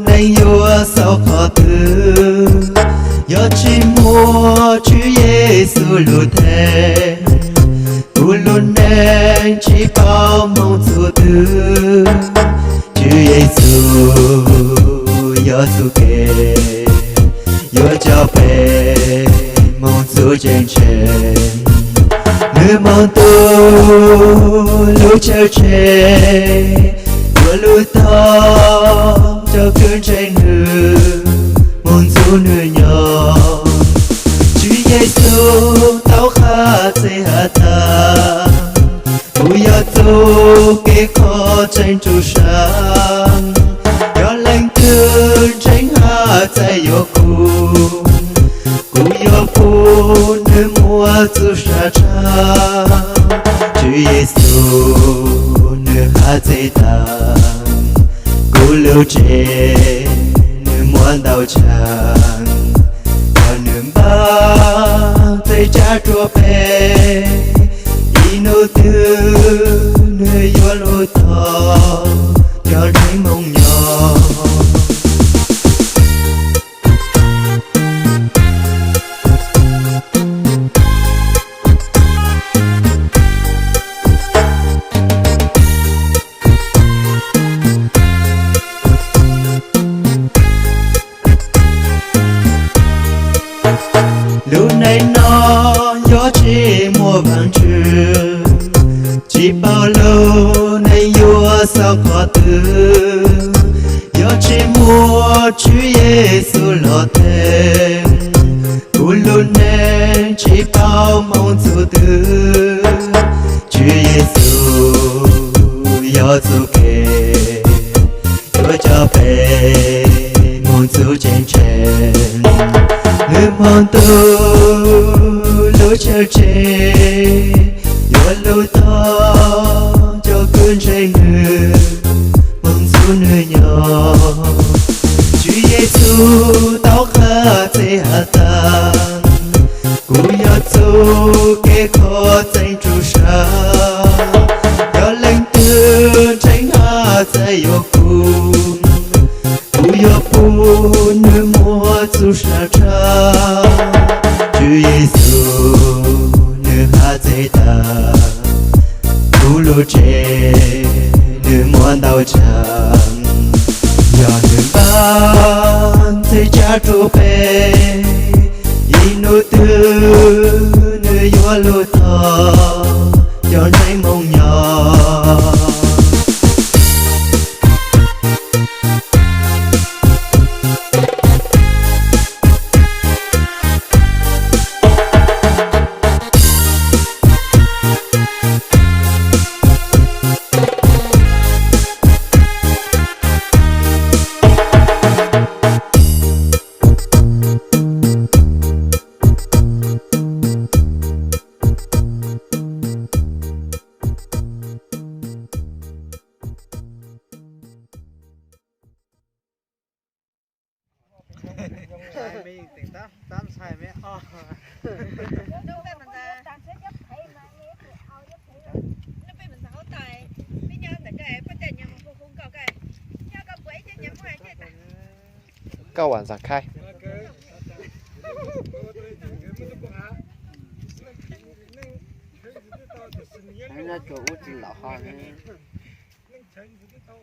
Neeg yuav xaus qhov twg, yog tsis muaj Tswv Yexus lug theej, kuv lub neej tsis paub moog txug twg. Tswv Yexus yog txuj kev yuav coj peb moog txug tseeb tseeb. Nwg moog tu lub chaw tseg, yuav lug tog cov kws ntseeg nwg moog txug nwg nyob. Tswv Yexus tau qha txhij has tas, kuv yog txuj kev qhov tseeb txuj sa. Yog leej twg ntseeg hab txais yuav kuv, kuv yuav pub nwg muaj txuj sa tshaj. Tswv Yexus nwg has txhij tas, kuv lub tsev nwg muaj ntau tshaj, yog nwg npaj txhij tsa rua peb, ib nub twg nwg yuav lug tog cov ntseeg moog nyob. Lub neej no yog tsis muaj Vaajtswv, tsis paub lub neej yuav xaus qhov twg. Yog tsis muaj Tswv Yexus lug theej, kuv lub neej tsis paub moog txug twg. Tswv Yexus yog txuj kev yuav coj peb moog txug tseeb tseeb. Nwg moog tu lub chaw tseg, yuav lug tog cov kws ntseeg nwg moog txug nwg nyob. Tswv Yexus tau qha txhij has tas, kuv yog txuj kev qhov tseeb txuj sa. Yog leej twg ntseeg hab txais yuav kuv, kuv yuav pub nwg muaj txuj sa tshaj. Tswv Yexus nwg has txhij tas, kuv lub tsev nwg muaj ntau tshaj, yog nwg npaj txhij tsa rua peb, ib nub twg nwg yuav lug tog cov ntseeg moog nyob. Koj ua ntxam khai. Nyob tsuas ub tsis laus ho.